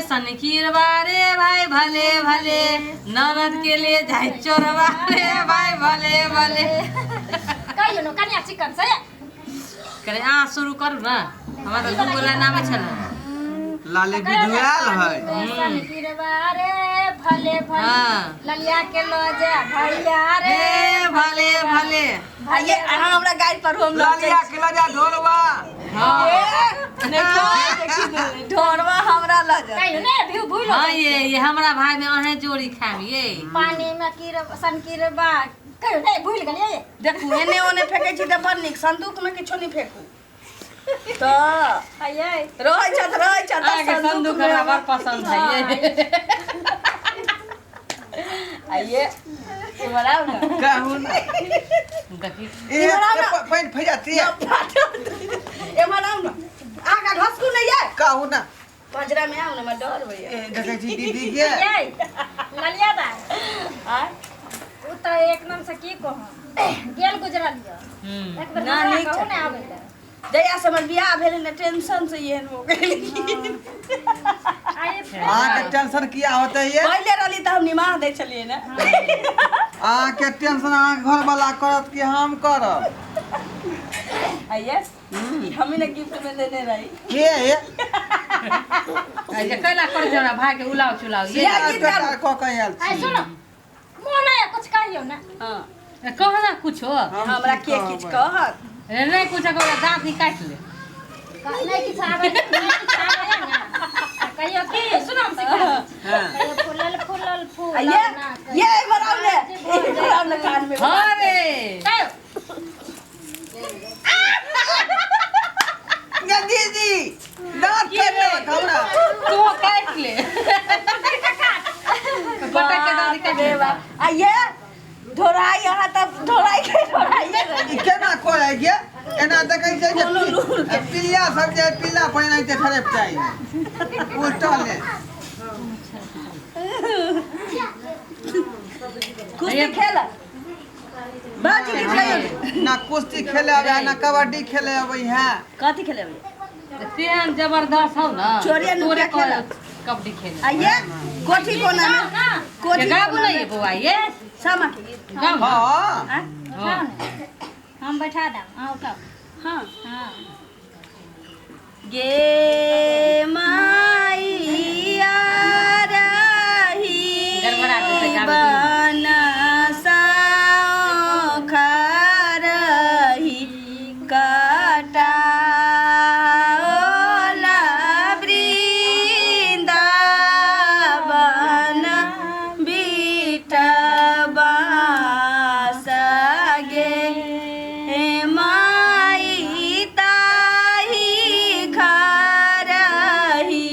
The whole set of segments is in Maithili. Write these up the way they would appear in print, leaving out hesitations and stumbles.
में सनकीरवा रे भाई भले भले, ननद के लिए जाय चोरवा रे भाई भले भले। कहियो न कनिया चिकन से करे अहाँ शुरू करू ना, हमरा तऽ दू गोला नामे छलै। लाली विधुआल है। सनकीरवा रे भले भले, हाँ। ललिया के ल जा भैया रे हे भले भले। आ ये अहाँ हमरा गाड़ी पर हम लऽ लालिया के लजा ढोरवा। हाँ जाइ। ढोरवा हमरा लऽ जा। कहियो ने भी भूल। हाँ ये हमरा भाई में अहें जोड़ी खाम ये। पानी में कीर सनकीरवा कहियो ने भूल गेलियै। देखू एने ओने फेंकै छी तऽ बड़ नीक, संदूक में किछो नहि फेंकू तऽ आइए रहै छथि, रहै छथि अहाँके संदूक हमरा बड़ पसंद है ये। आइए इमहर आउ ने। कहू ना। देखी ए पानि फैजाती है। एम्हर आउ ने, आगाँ घसकू नहि ये। कहू ना। पजरा में आउ ने, हमरा डर होइए। ए देखै छी दीदी के। ये ललिया दाई आँय? उ तऽ एक नाम से की कहूँ गेल गुजरल यऽ। हम्म एक बेर ना, हमरा नीक कहू छथिन। ने आबै लए। जहिया से हमर बियाह भेलै ने, टेंशन से एहन हो गेल। आइ अहाँके टेंशन किया होते ये? पहिले रहली तऽ हम निमाह दै छलियै ने। अहाँके टेंशन अहाँके घर वाला करत कि हम करब? आइए ई हमी ने गिफ्ट में देने रही। के ये? अच्छा कैला कर हमरा भाई के उलाव चुलाव ये। ये गीत गाबू। कऽ के आयल आइ छी। सुनो मोन आया कुछ कहियो ना। हाँ कह ना कुछो। हमरा के किछु कहत? रे नहीं कुछ कह, दांत निकालि ले। नहीं किछु आबै, नहीं किछु आबै ना कहियो की सुनो हम सिखा दै छी। हाँ। कहियो फूलल फूलल फूल आइए ये इमहर आउ ने, इमहर आउ ने कान में। हाँ रे कहियो ये दीदी दांत काटि लेलक हमरा। तू काटि ले, पटक के दांत निकालि ले। आइए ढोराई अहाँ तब ढोराई के ढोराइए रही। ई केना करै गे? एना देखै छै जे कोनो लूर के। पिल्ला सब जे पिल्ला पहिने छै ठरप जाइ उल्टल ले। कुश्ती खेल बाजी गीत कहियो। ना कुश्ती खेले आबै है, ना कबड्डी खेले अबै है। कथी खेले अबै? तेहन जबरदस्त हौ ना, चोरिया तोरे नुकिया खेला। कबड्डी खेले। आइए कोठी कोना में, ना कोठी ये गाबू कोना ना ये में। बौआ ये सामा के गीत। गाउ ना। हाँ आँय? उठाओ ने, हम बैठा देब अहाँ उठाओ। हाँ हाँ गे माइया रही गड़बड़ा जेतै गाबै बन रही कटाओला वृंदावन बिटबा गे माई ताही खरही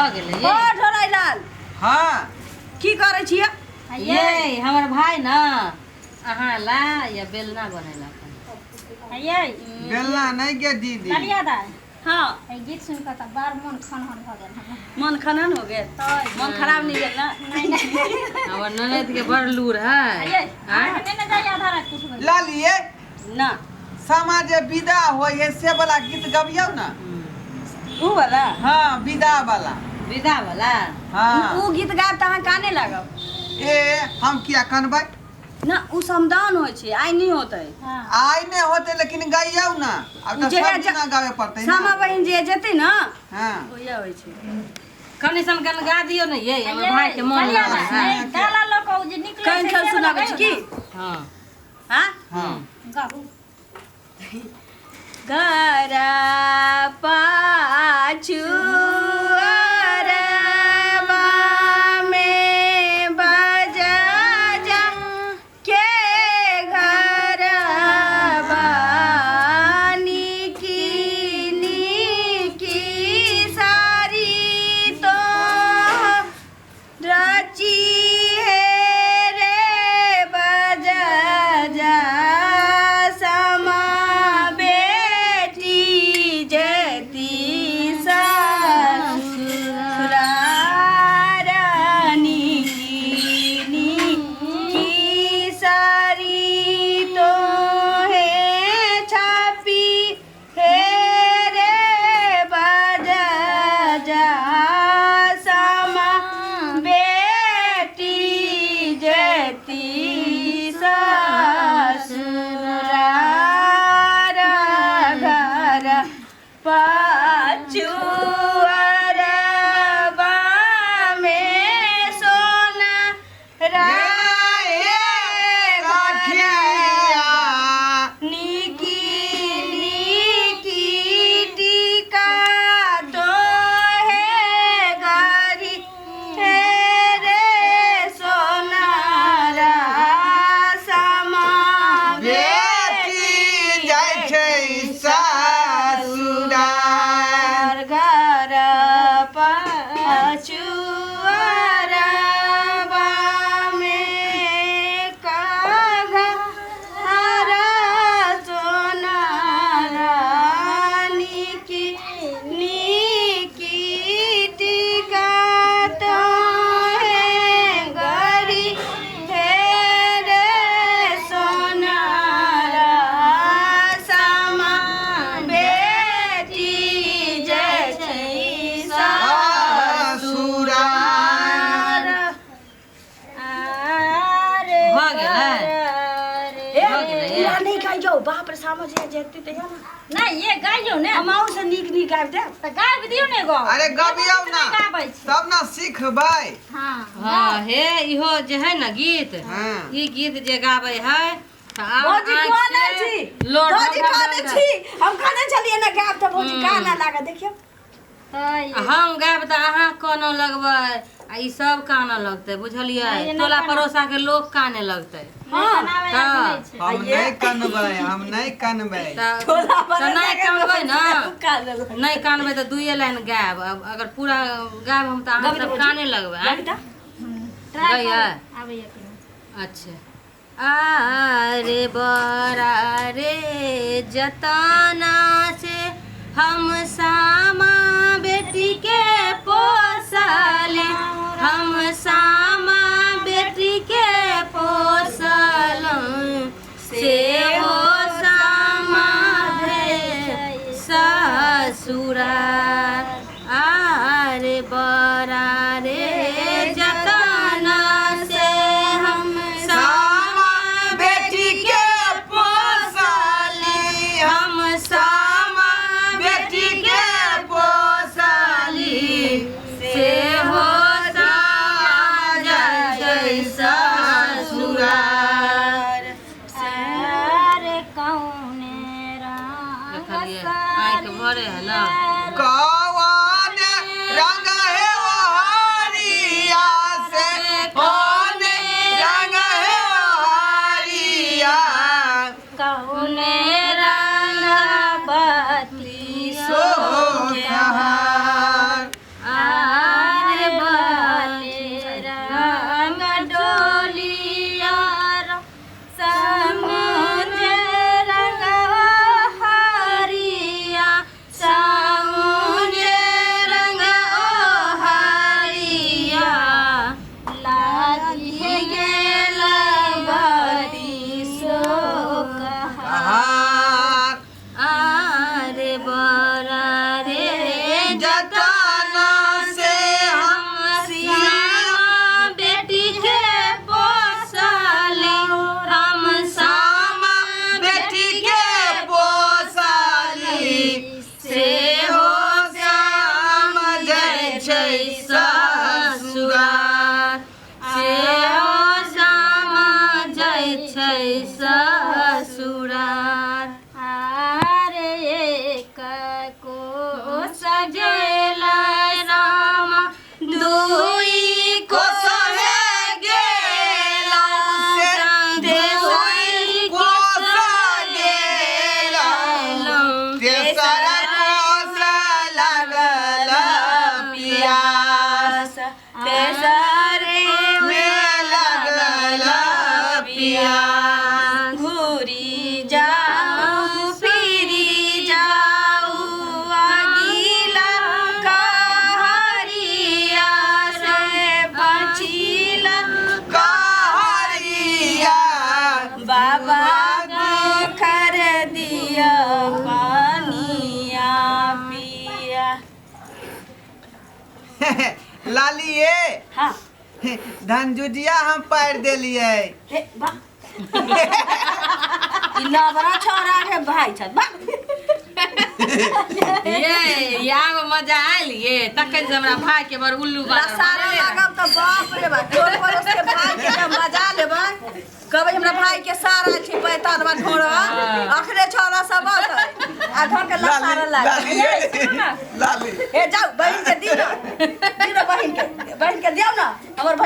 भऽ गेलै ओ ढोलाई लाल। हाँ। की करै छियै? ये हमर भाई ना अहाँ ला या बेलना बनेलक। ये बेलना नहीं गे दीदी। ललिया दाइ। हाँ। ई गीत सुनि कऽ तऽ बड़ मन खनहन भऽ गेल हमरा। मन खनन हो गेल? मन खराब नहीं भेल ना? नहीं नहीं। हमर ननद के बड़ लूर है। ये अहाँ नहि ने जाइए आधा राति उठबै। लालिए ना सामा जे विदा होय है से वाला गीत गबियौ ना। ऊ वाला? हाँ विदा वाला। विदा वाला? हाँ। ऊ गीत गायब तऽ अहाँ काने लागब। ए हम किया कनबै? ना ऊ समदाउन होइ छै, आइ नहीं होतै। हाँ। आइ नहीं होते लेकिन गाइयौ ना। अब तो जे सब दिना गावे पड़तै ना। सामा बहिन जे जेतै ना। हाँ। ओहिया होइ छै। कनी सन गन गा दियौ ने ये हमर भाई के मन ललिया लागल दाइ, है। डाला लऽ कऽ उ जे निकलै कनि छै खेल से वाला सुनाबै छी गाइयौ की? ने। हाँ। हाँ? हाँ। गाबू। घर पाछू अरबा में बजा जा के घर निकी निकी सारी तो रची है रे बजा जा समा बेटी जती ससुरारानी की सारी तो है छापी हे रे बजा जा समा बेटी जती ससुरार घर पाछू अरबा में सोना राखिया निकी निकी टीका तो है गरी हे रे सोनारा समा बेटी जाइ छै ससुरार। घर पाछू अरबा में काघा हरा सोनारा निकी निकी टीका तो है गरी हे रे सोनारा समा बेटी जय छै ससुरार। आरे भऽ गेलै? ए, भऽ गेलै? पूरा नहीं गाइयो बाप रे सामा जे जेतै तहिया ना। नहि ये गाइयौ ने। हम अहूँ से नीक नीक गाबि देब। तऽ गाबि दियौ ने एगो। अरे गबियौ ना गाबै छी। तब ना सिखबै। हाँ। हाँ हे इहो जे है ना गीत। हाँ। ई गीत जे गाबै है तऽ आब भौजी आँखि कहने से छी लोर भौजी ढल कहने ढल। छी हम कहने छलियै ना गायब तऽ भौजी काना लागत देखियौ। तऽ आ हम गायब तऽ अहाँ कानऽ लगबै आ ई सब कानऽ लगतै बुझलियै? नहि, एना टोला कानऽ। पड़ोसा के लोग काने लगतै। नहि कनाबै हाँ। नहि छै। हम नहीं कनबै, हम नहीं कनबै। तऽ टोला तऽ नहि कानबै ना। कानऽ लगतै। नहि कानबै तऽ दुइए लाइन गायब। अब अगर पूरा गायब हम तऽ अहाँ गाबि सब दे भौजी। काने लगबै। गाबि तऽ। ट्राई गाइयै? करू, आबैया कि नहि। अच्छा। आरे बड़ा रे जतना से हम सामा बेटी के पोसली, हम सामा बेटी के पोसलहुँ से हो सामा भेल ससुरार। आरे बड़ा रे जतना से हम सामा बेटी के पोसली, हम सामा बेटी के पोसली से हो सामा जाइ छै ससुरार। आरे कौने रंग देखलियै आँखि भरे है ना। कौन रंग है वो हरिया से, कौन रंग है वो हरिया कौने रंग बत्ती सो कहार। आरे लाली ये हाँ धनजुजिया हम पारि देलियै। हे वाह, ई लबड़ा छोरा के भाई छथि, वाह। ये आब मजा आयल ये, तखन से हमरा भाई के बड़ उल्लू बानर लसारा बनले रहै। लागब तऽ बाप रे बाप, टोल पड़ोस के भाई के जब मजा लेबै, कहबै हमरा भाई के सारा छै पैतानवा ढोरा, अखने छोरा सब अतै आ धर के लसारा लाली लागल। लाली ये, लाली हे जाउ बहिन के दियौ ना, दियौ ना बहिन के, बहिन के दियौ ना हमर भैया।